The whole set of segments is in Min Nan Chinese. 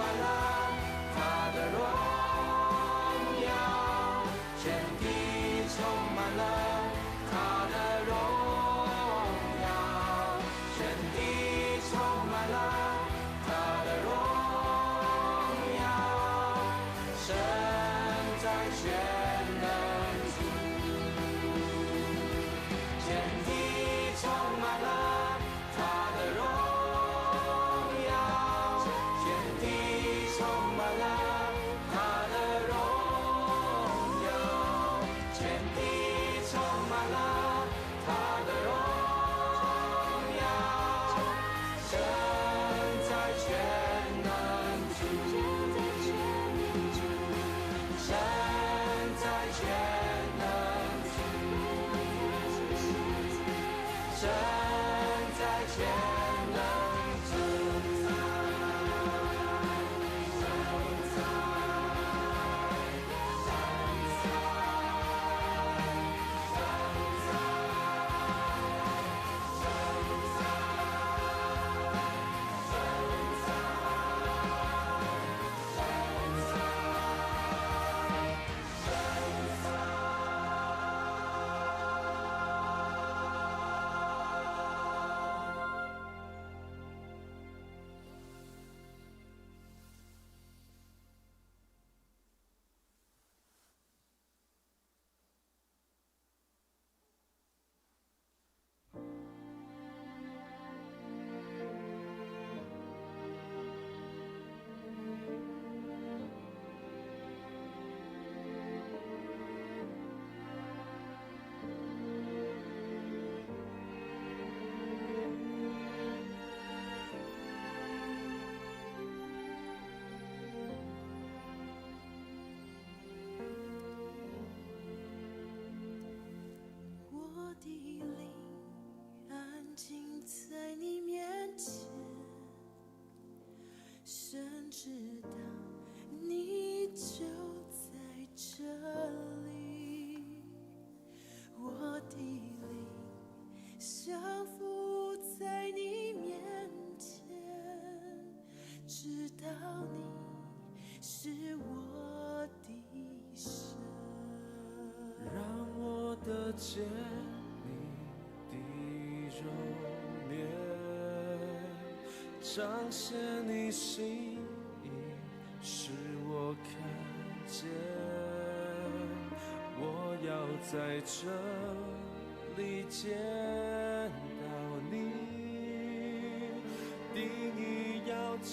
滿了他的榮耀，全地充滿了他的榮耀，全地充滿了他的榮耀，神在全能主，全地充滿了他的榮耀，全地充滿了他的榮耀，全地充滿了他的榮耀，神在全能主，神在全能主，神在全能主。神在，神在，神在，神在，神在，神在，神在。我的靈安靜在你面前，深知道你就在這裡。我的靈降服在你面前，知道你是我的神。讓我得見你的容顏，彰顯你心意，使我看見。我要在這裡見到你，定意要見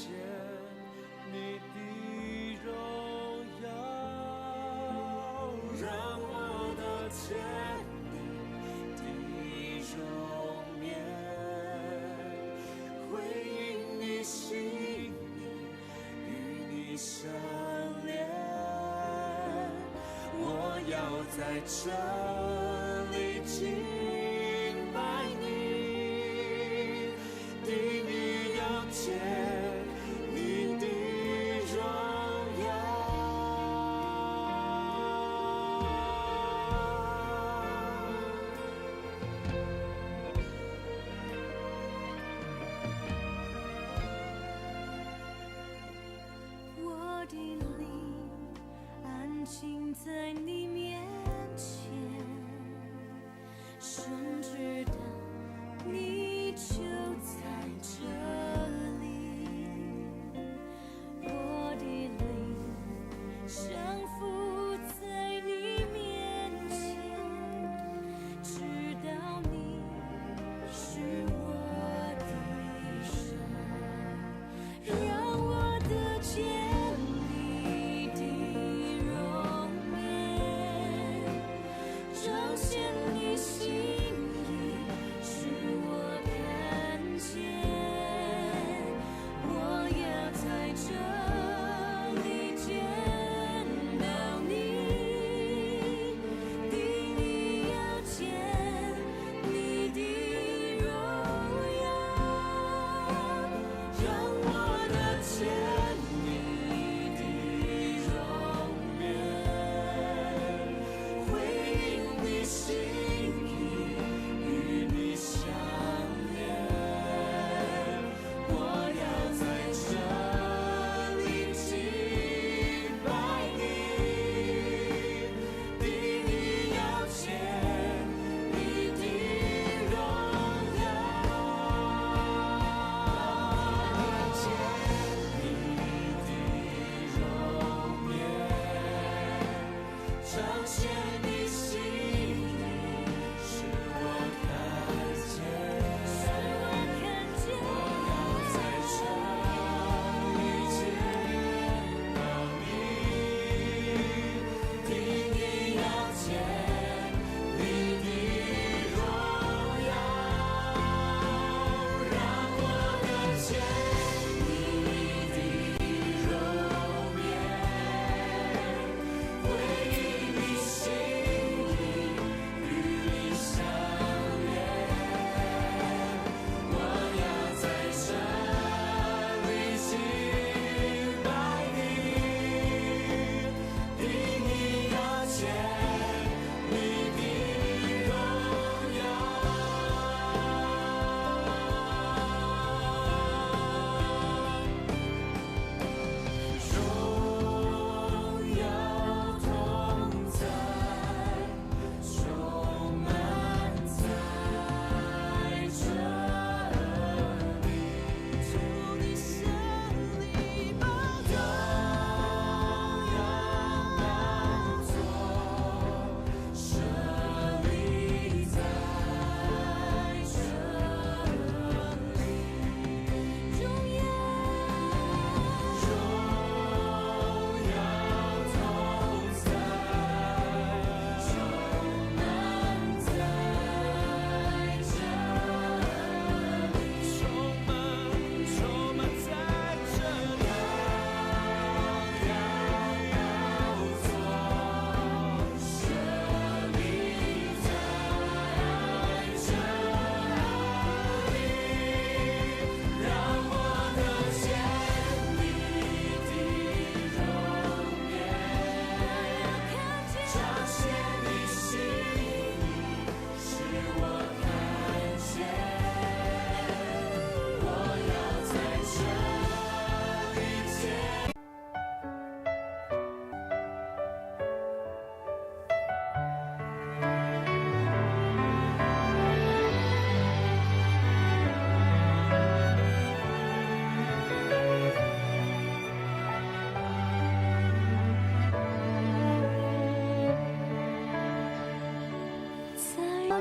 你的榮耀，讓我得見你的容顏，回應你心意，與你相連。我要在這裡敬拜你，定意要見你的榮耀。我的靈安靜在你面前，深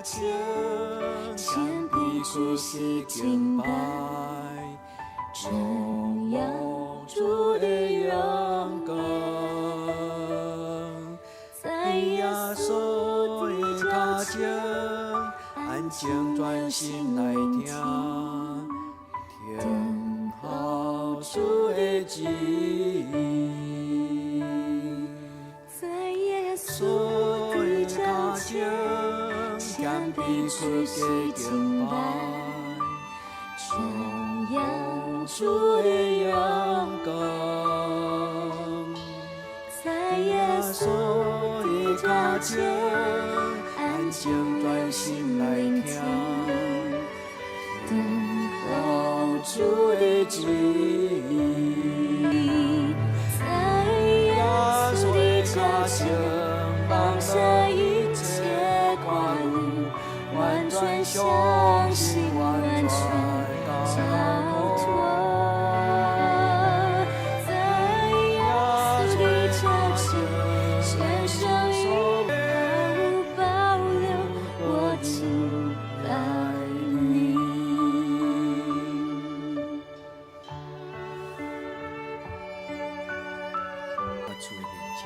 前，謙卑屈膝敬拜，傳揚主的榮光。在耶穌的腳前，安靜專心來聽，聽候主的旨意。在耶穌的腳前，謙卑屈膝敬拜，傳揚主的榮光。在耶穌的腳前，安安靜專心來聽，等候主的旨意。在耶穌的腳前，放下一切掛慮，完全相信，完全交託。在耶穌的腳前，獻上一毫無保留，我敬拜你。主的面前，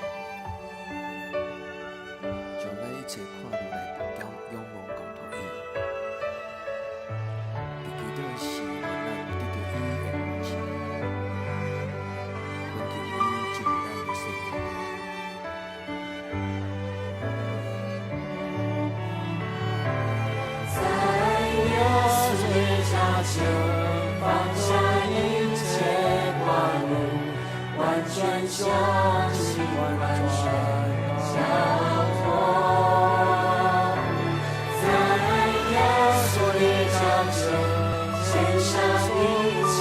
將咱一切看落來仰仰望交託伊。佇祈禱時，願咱得著伊的扶持，懇求伊進入咱的生命中。在耶穌的腳前，放下一切掛慮，完全相信，完全交託。在耶穌的腳前，獻上一切。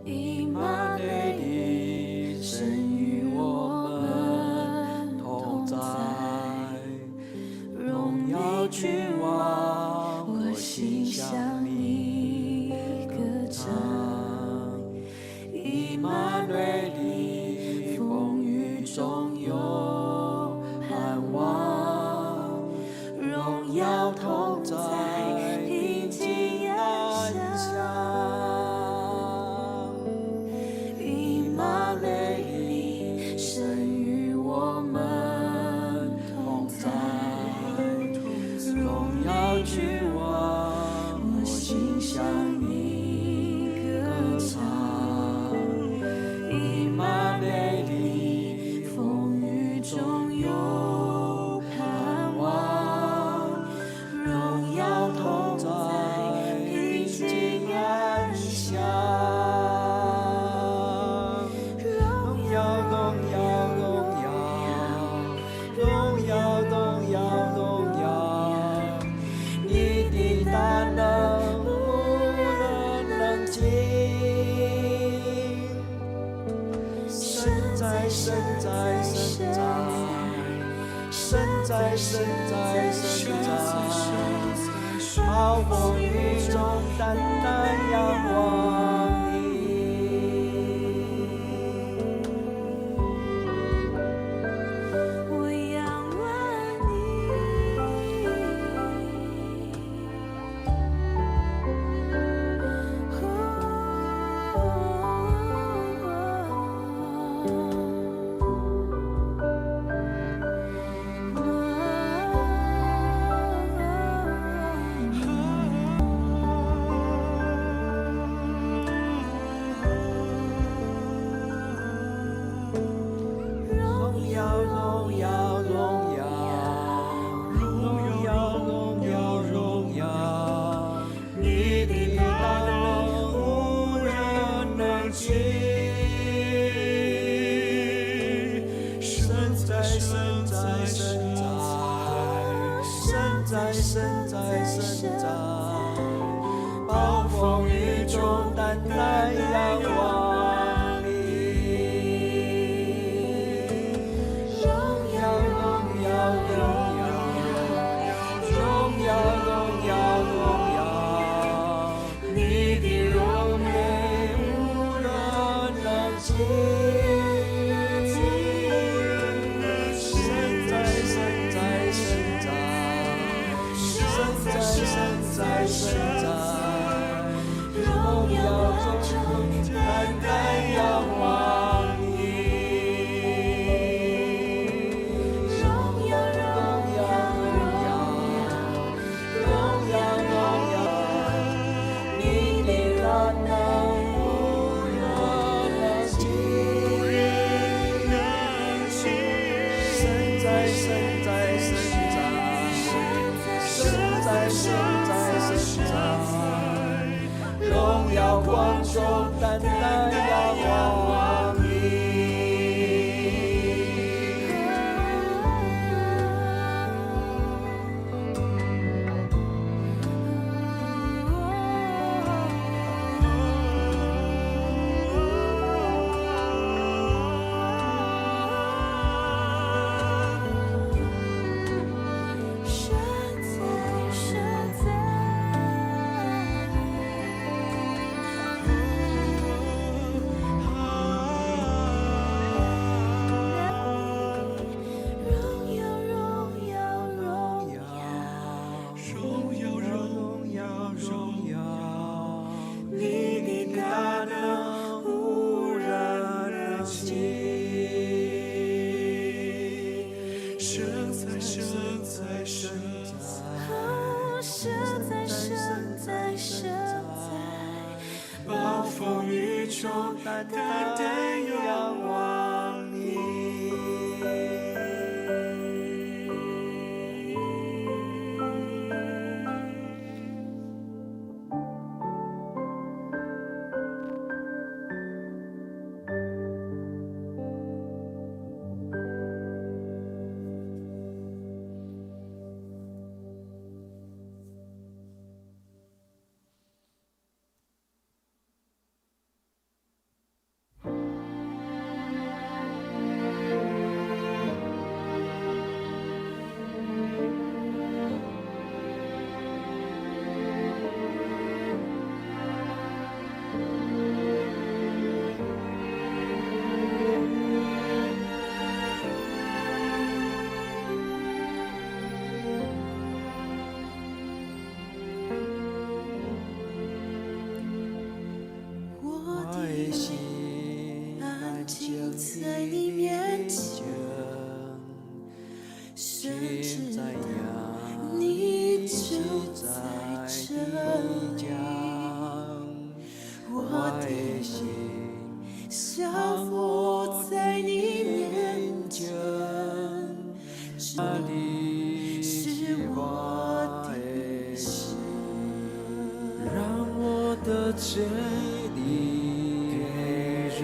以馬內利，神與我們同在，榮耀君王，我心向你歌唱。以馬內利，風雨中有盼望，榮耀同在，平靜安詳。以馬內利，神與我們同在，榮耀君王，我心向你歌唱。以馬內利，風雨中有盼望，榮耀同在，平靜安詳。榮耀榮耀榮耀，榮耀榮耀榮耀，你的大能無人能及。神在神在神在，神在神在神在，暴風雨中單單仰望你。我仰望你。在，圣在，圣在，暴风雨中单单仰望你。荣耀耀，荣耀，荣耀，荣耀，荣耀，荣耀，你的荣美无人能及。圣在，圣在，圣在，圣在，圣在，圣在，荣荣耀耀光中中单单仰望你。荣耀，荣荣耀，耀，荣耀，荣耀，荣耀，你的大能无人能及。圣在，圣在，圣在，圣在，圣在，圣在，荣耀光中单单仰望你。圣在，圣在，荣耀，荣耀，荣耀，荣耀，荣耀，荣耀，你的大大能能无人能及。圣在，圣在，圣在，哦，圣在，圣在，圣在，暴风雨中单单仰望你。我我的的心安安静静在你面前，深心知在道你就在这里。我我的的心降服在你面前，那里是我我的的心。心。让我得见你的容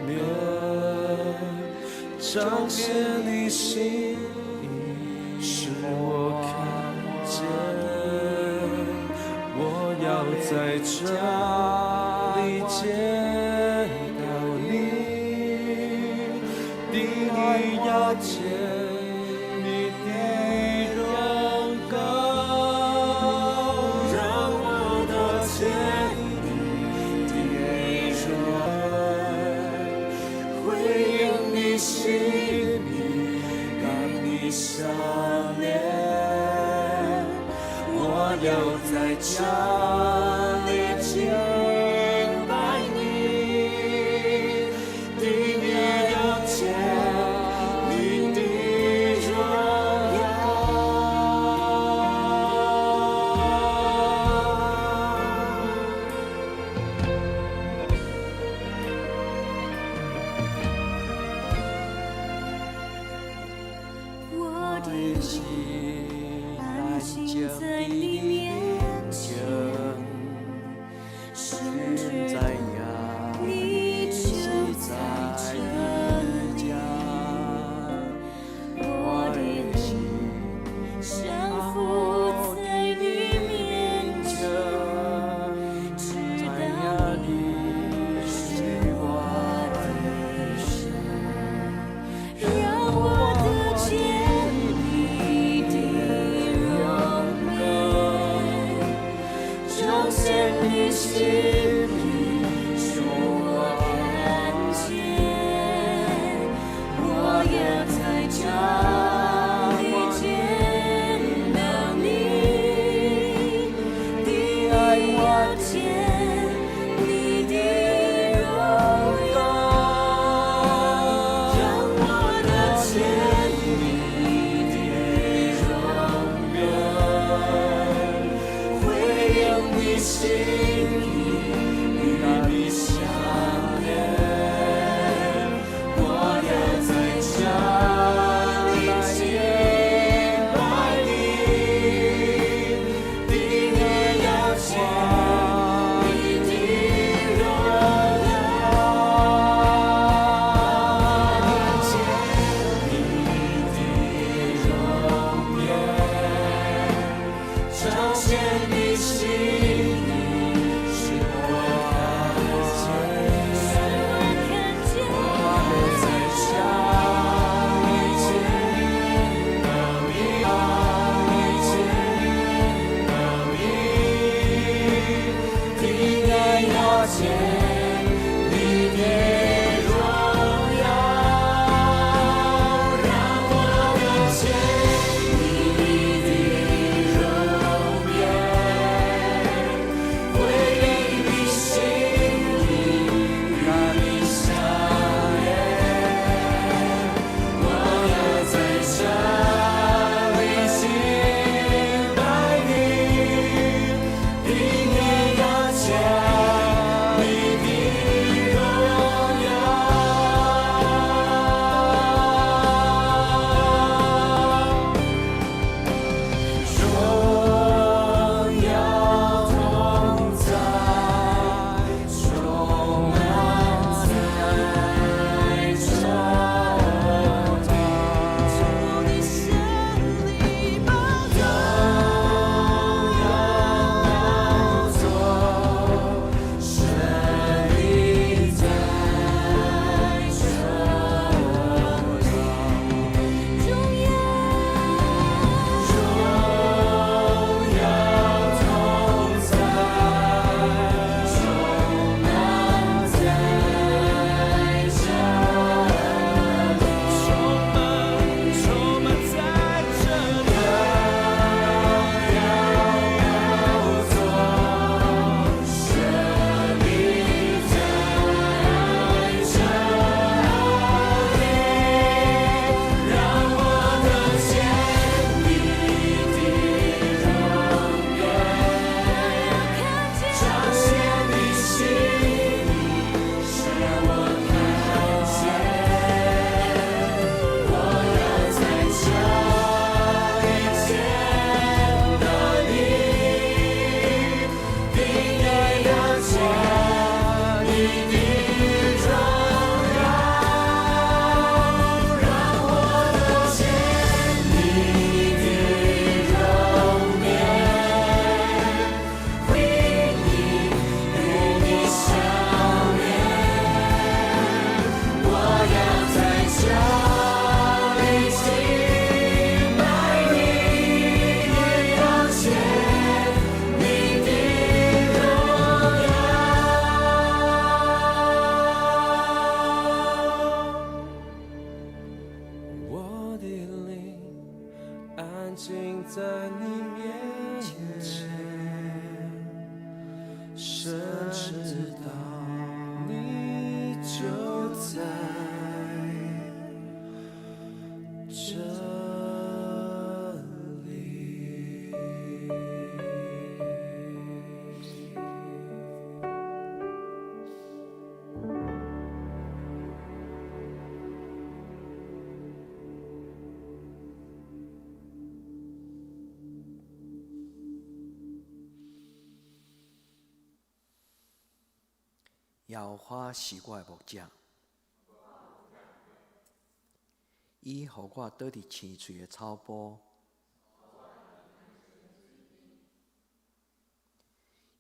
颜，彰显你心意，使我看见。我要在这里见到你，定意要见你的荣耀，让我得见你的容颜，回应你心意，与你相连。我要在这里敬拜你，定意要见你的荣耀。我我的的心安安静静在你面前，在你面前，深知道你就在這裡。耶和華是我的牧者，伊予我倒佇青翠的草埔，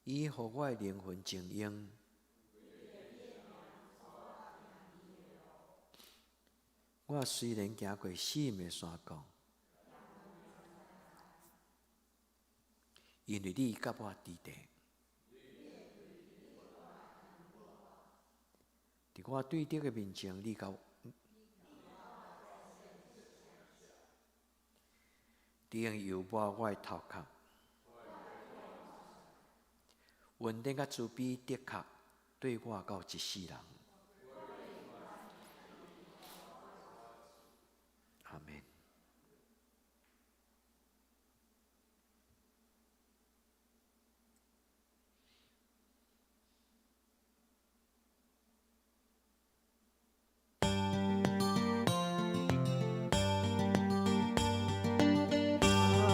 伊予我的靈魂靜養。我雖然行過死蔭的山谷，因為你佮我佇咧。佇我對敵的面前，你佮你用油抹我的頭殼，恩典佮慈悲的確對我到一世人。阿們。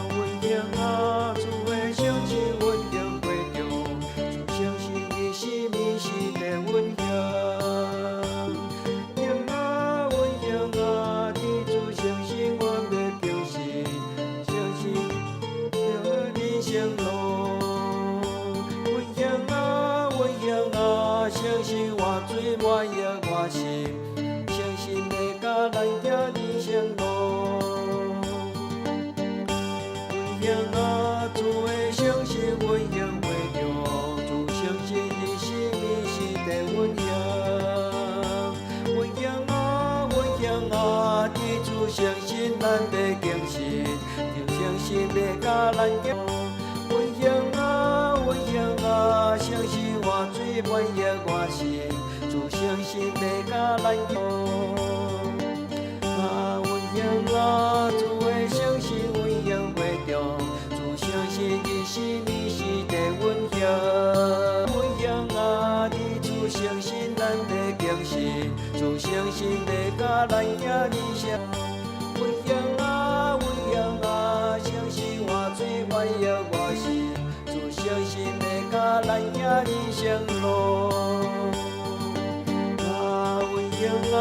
溫馨啊，主的聖心溫馨會中，主相信伊生命是的溫馨。馨啊，溫馨啊，天主相信我欲堅信，相信人生路。溫馨啊，溫馨啊，相信活水滿溢我心，相信欲佮咱行人生路。溫馨啊，主的相信溫馨會中，主相信伊生命是的溫馨。溫馨啊，溫馨啊，天主相信咱欲堅信，就相信欲佮咱行。溫馨啊，溫馨啊，相信活水滿溢我心，主相信欲佮咱行。啊，溫馨啊，主的相信溫馨會中，主相信伊生命是的溫馨。溫馨啊，天主相信咱欲堅信，主相信欲佮咱行人生。溫馨啊，溫馨啊，相信活水滿溢我心，主相信欲佮咱行人生路。啊，溫馨啊，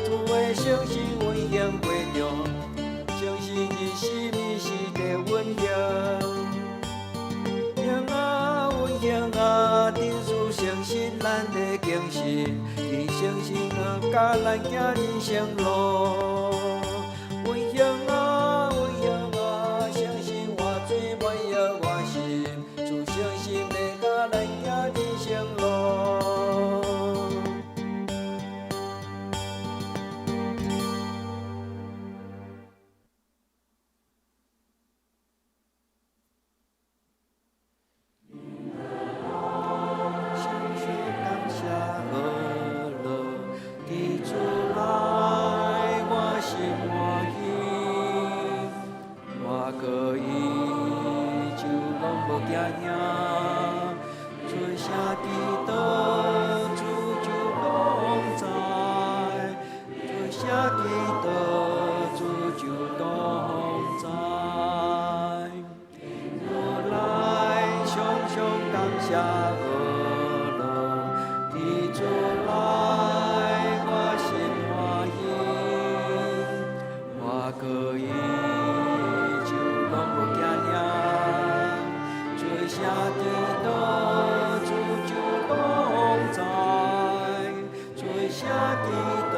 主的相信溫馨會中，相信伊生命是的溫馨。馨啊，溫馨啊，天主相信咱的堅信，伊相信啊，佮咱行人生路。溫馨啊，溫馨啊，相信活水滿溢我心，主相信欲佮咱行人生路。相信感謝和樂的主來，我心歡喜，我過伊就攏無驚嚇，春夏的得主就同在，春夏的得主就同在。我來常常感謝和樂的主來，我心歡喜，我過伊就攏無驚嚇，春夏的得主就同在，春夏的得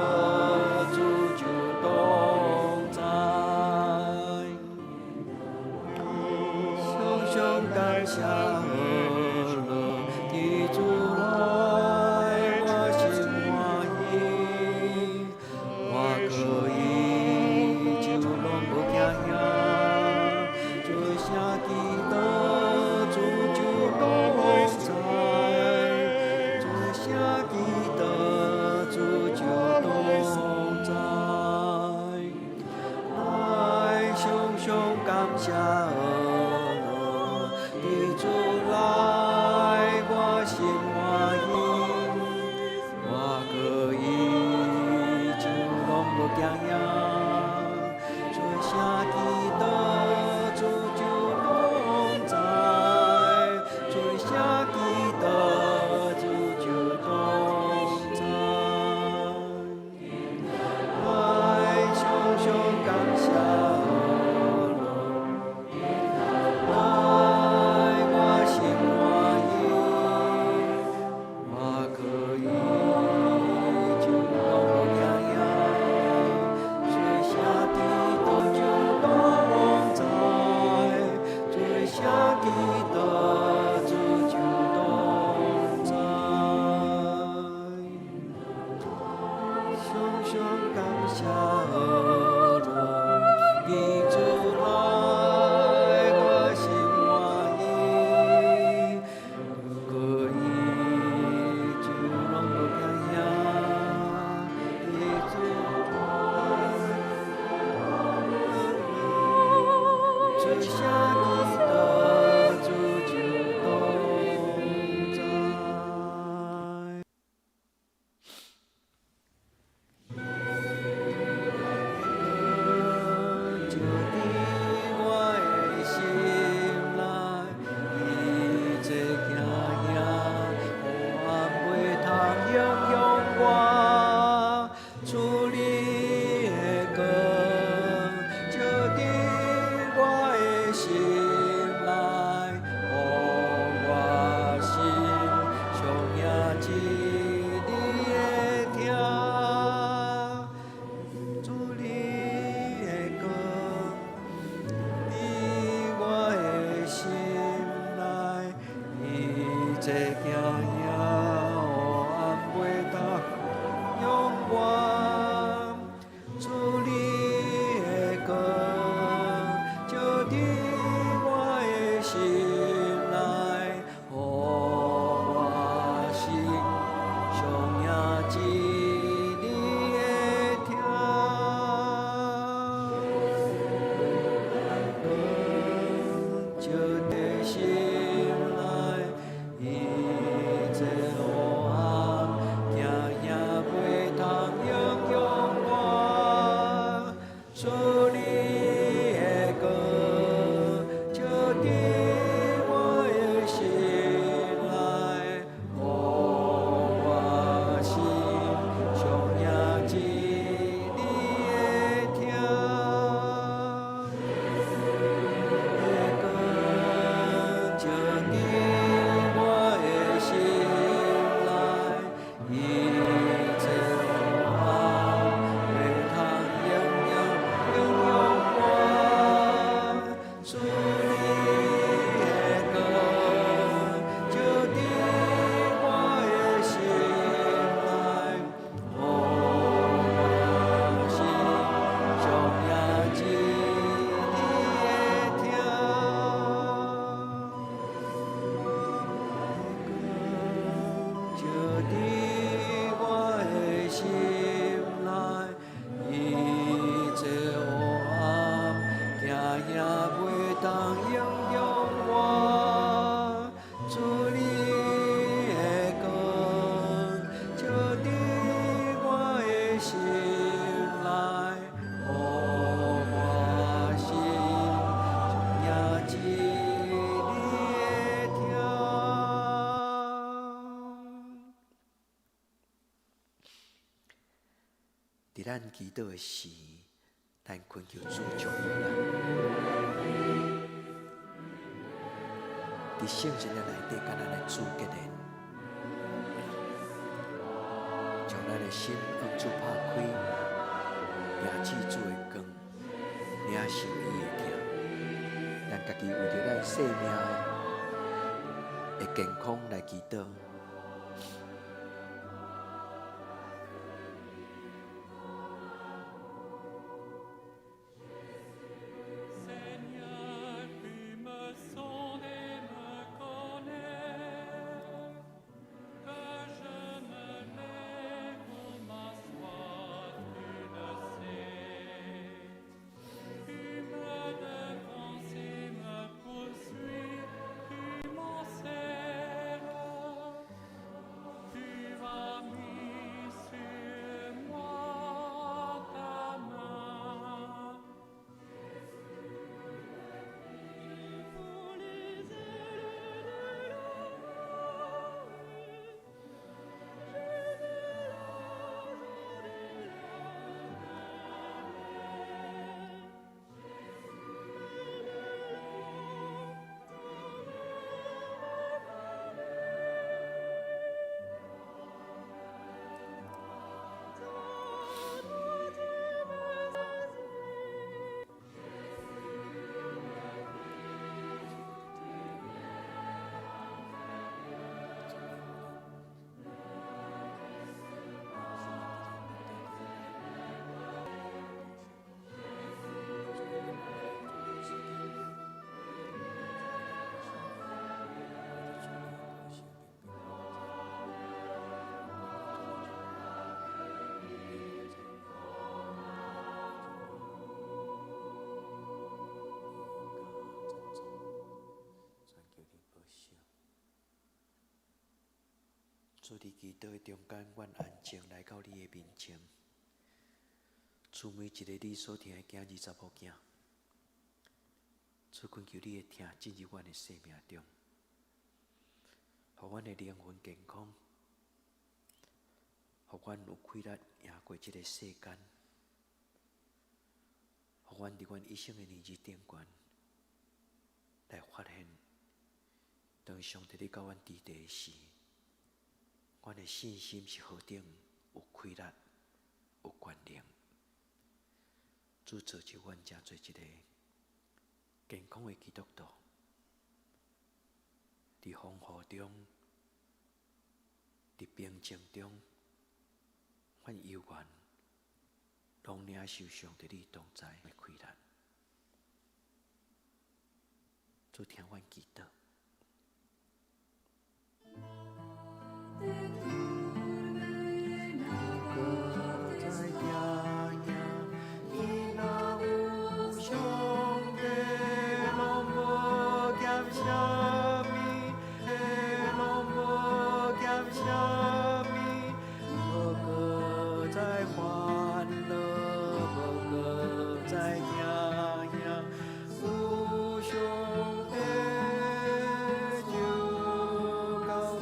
主就同謝何樂，佇主內我心歡喜，我可以就攏無驚惶，做啥祈禱主就同在，做啥祈禱主就同在。來常常感謝何樂，來我心歡喜，我可以就攏無驚惶，做啥祈禱就同在，做啥祈禱主就同在。常常感謝何樂，佇主內我心歡喜，可以就攏無驚惶，佇主內做啥祈禱主就同在。照佇我的心內，一切驚惶，黑暗袂通影響我。主你的光，照佇我的心內，予我心上迎這你的疼。主你的光，佇我的心內，一切驚惶，黑暗袂通影響我。主你的光，照佇我的心內，予我心上迎這你的疼。光照佇心內，一切黑暗驚惶袂通影響我。主你的光，照佇我的心內，予我心上迎這你的疼。的光照佇我的心內，一切黑暗袂通影響影響我。主你的光，照佇我的心內，予我心上迎這你的疼。照佇我的心內，一切黑暗驚惶袂通影響我。主你的光，照佇我的心內，予我心上迎這你的疼。佇咱祈禱的時，咱懇求主祝福咱。佇聖經的內底，共咱來主結連，將咱的心向主拍開，迎接主的光，領受伊的疼。咱家己為著咱生命的健康來祈禱。 Seigneur, tu me sondes et me connais. Que je me lève ou m'assoie, tu le sais. Tu me devances 主，佇祈禱的中間，阮安靜來到你的面前。主，每一个你所疼的囝兒查某囝，主，懇求你的疼進入阮的生命中，予阮的靈魂健康，予阮有氣力贏過這个世間，予阮佇阮一生的年日頂懸來發現，當上帝你佮阮佇地時，阮的信心是何等有氣力、有權能。主，造就阮成做一个健康的基督徒，佇風雨中、佇平靜中，阮猶原攏領受上帝你同在的氣力。主，聽阮祈禱。上帝，攏無減啥物，攏無減啥物，無閣再煩惱，無閣再驚嚇，有上帝就夠聽。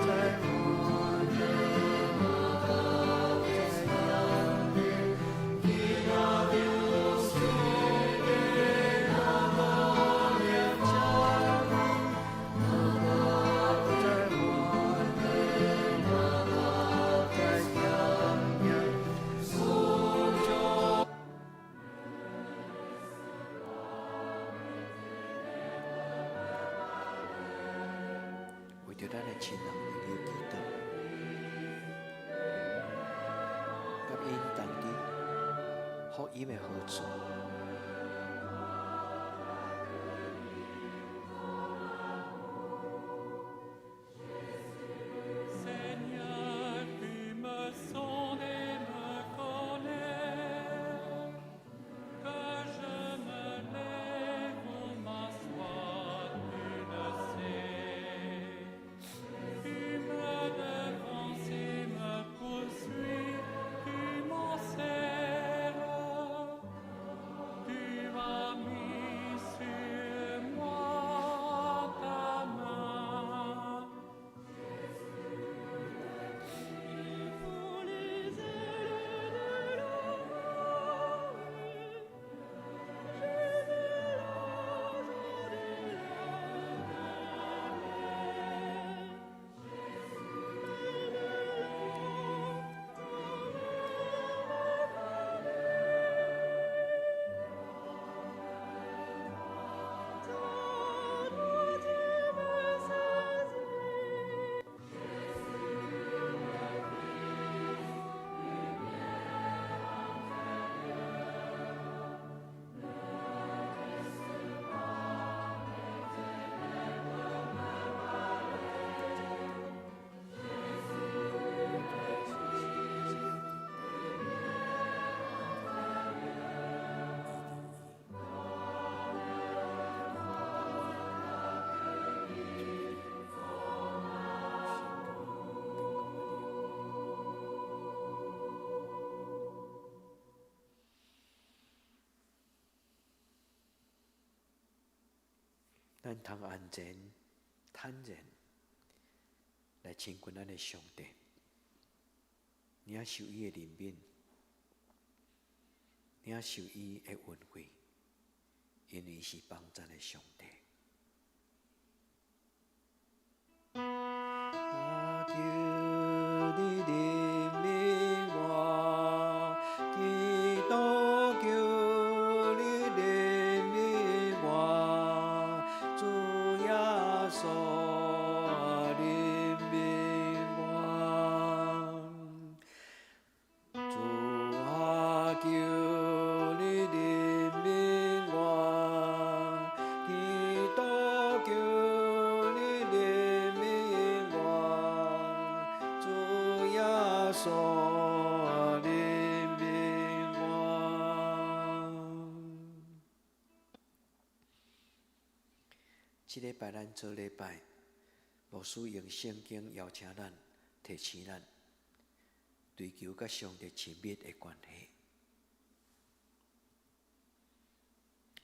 再煩惱，無閣再驚嚇。你若有上帝，攏無減啥物，無閣再煩惱，無閣再驚嚇，有上。為著咱的親人朋友祈禱，佮𪜶同佇福音的好處。 Seigneur, tu me sondes et me connais. Que je me lève ou m'assoie, tu le sais. Tu me devances et me poursuis, tu m'enserres. Tu as mis sur moi ta main. Il faut les ailes de l'aurore. J'ai vu l'ange de l'Éternel. Mais de l'eau dans ma Ta droite me saisit. 咱通安然、坦然來親近咱的上帝，領受伊的憐憫，領受伊的恩惠，因為伊是幫贊的上帝。啊，求你憐憫我，基督求你憐憫我，主耶穌憐憫我，主啊，求你憐憫我，基督求你憐憫我，主耶穌憐憫我。這禮拜咱做禮拜，無牧師用聖經邀請咱，提醒咱，追求佮上帝親密的關係。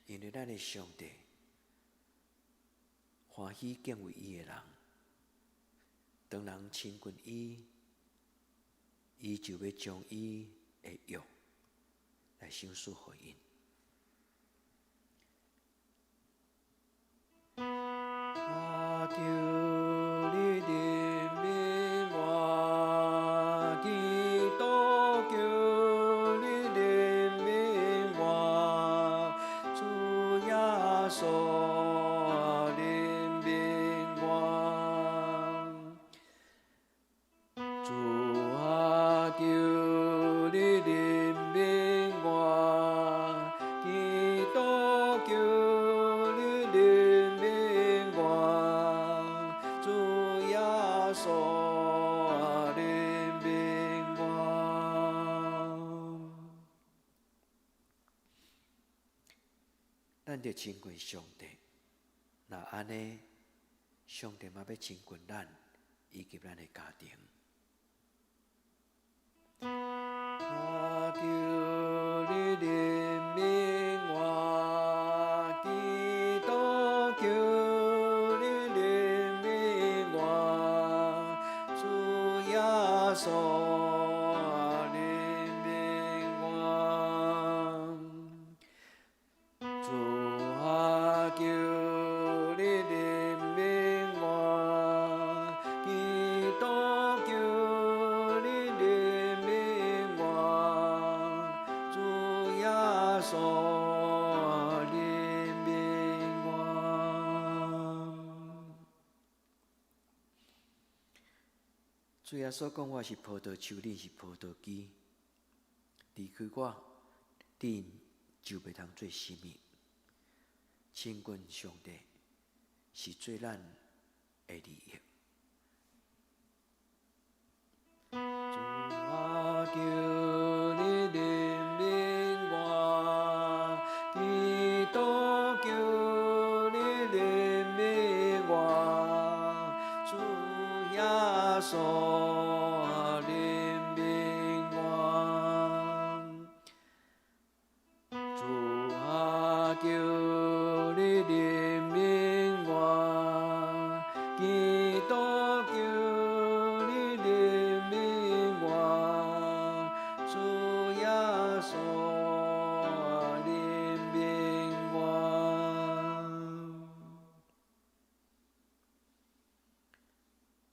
因為咱的上帝歡喜敬畏伊的人，當人親近伊，伊就欲將伊的約來賞賜予𪜶。啊，求你憐憫我，基督求你憐憫我，主耶穌憐憫我。主啊，求你憐憫我，基督求你憐憫我，主耶穌憐憫我。咱著親近上帝，若按呢，上帝嘛欲親近咱，以及咱的家庭。啊，求你憐憫我，基督求你憐憫我，主耶穌憐憫我。主啊，求你憐憫我，基督求你憐憫我，主耶穌憐憫我。主耶穌講：我是葡萄樹，恁是葡萄枝。離開我，恁就袂通做啥物。親近上帝是做咱的利益。主啊，求你憐憫我，基督求你憐憫我，主耶穌憐憫我。主啊，求你憐憫我，基督求你憐憫我，主耶穌憐憫我。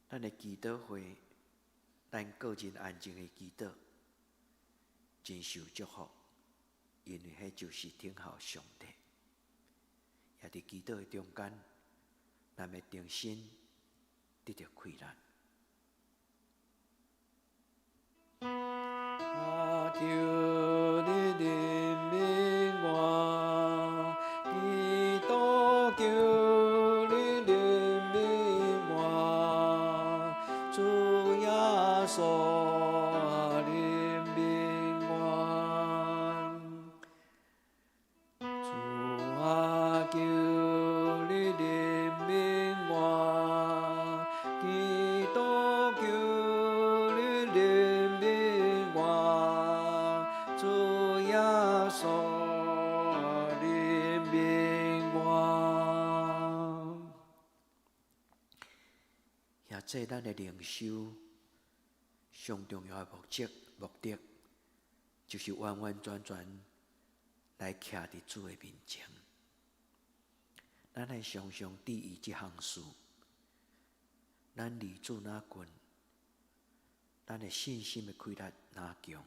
咱的祈禱會，咱個人安靜的祈禱，真受祝福，因為彼就是等候上帝。也佇祈禱的中間，咱的重新得著氣力。啊，求你憐憫我，基督求你憐憫我，主耶穌憐憫我。主啊，求你憐憫我，基督求你憐憫我，主耶穌憐憫我。也這咱的靈修上重要的目的，就是完完全全來徛佇主的面前。咱愛常常注意這項事，咱離主若近，咱的信心的氣力若強；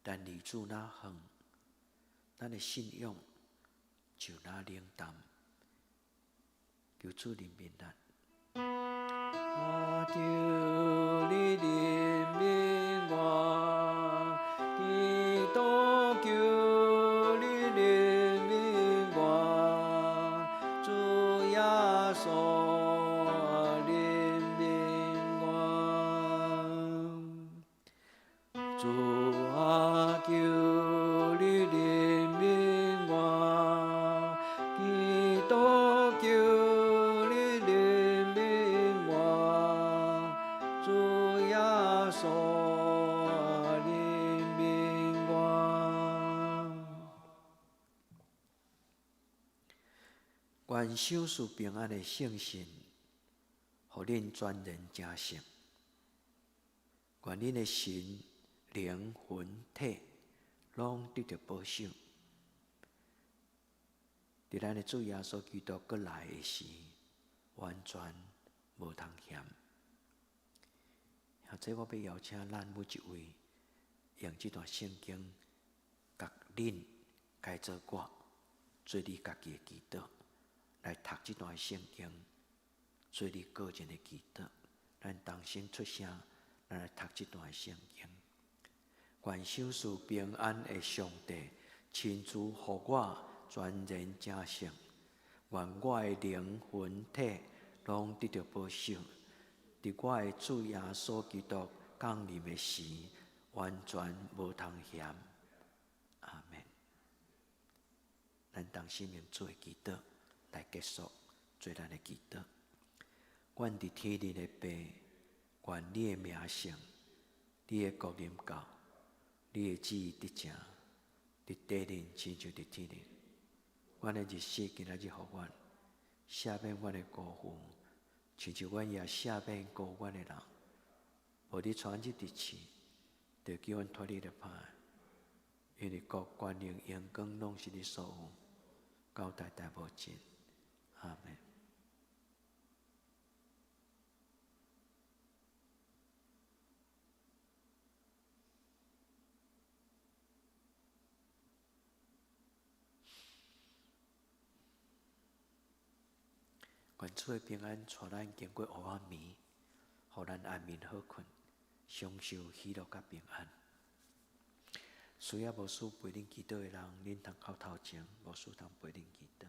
咱離主若遠，咱的信仰就若冷淡。求主憐憫咱。啊，求你憐憫我，基督求你憐憫我，主耶穌憐憫我。主啊，求你憐憫我，基督求你憐穌憐憫我。願賞賜平安的聖神，予恁全然成聖。願恁的心、靈、魂、體，攏得著保守。佇咱的主耶穌基督閣來的時，完全無通嫌。現在我欲邀請咱每一位用這段聖經，共恁改做歌，做你家己的祈禱，來讀這段聖經，做你個人的祈禱。咱同聲出聲，咱來讀這段聖經。願賞賜平安的上帝，親自予我全然成聖，願我的靈魂體攏得著保守，佇我的主耶穌基督降臨的時，完全無通嫌。阿們。咱同心用主的祈禱來結束做咱的祈禱。阮佇天頂的父，願你的名聖，你的國臨到，你的旨意得成，佇地頂親像佇天頂。阮的日食今仔日予阮，赦免阮的過犯，親像阮也赦免過阮的人。無你帶阮入試，著救阮脫離了歹。因為國、權能、榮光，攏是你所有，到代代無盡。阿們。願主的平安帶咱經過黑暗暝，予咱安眠好睏，享受喜樂佮平安。需要牧師陪恁祈禱的人，恁通到頭前，牧師通陪恁祈禱。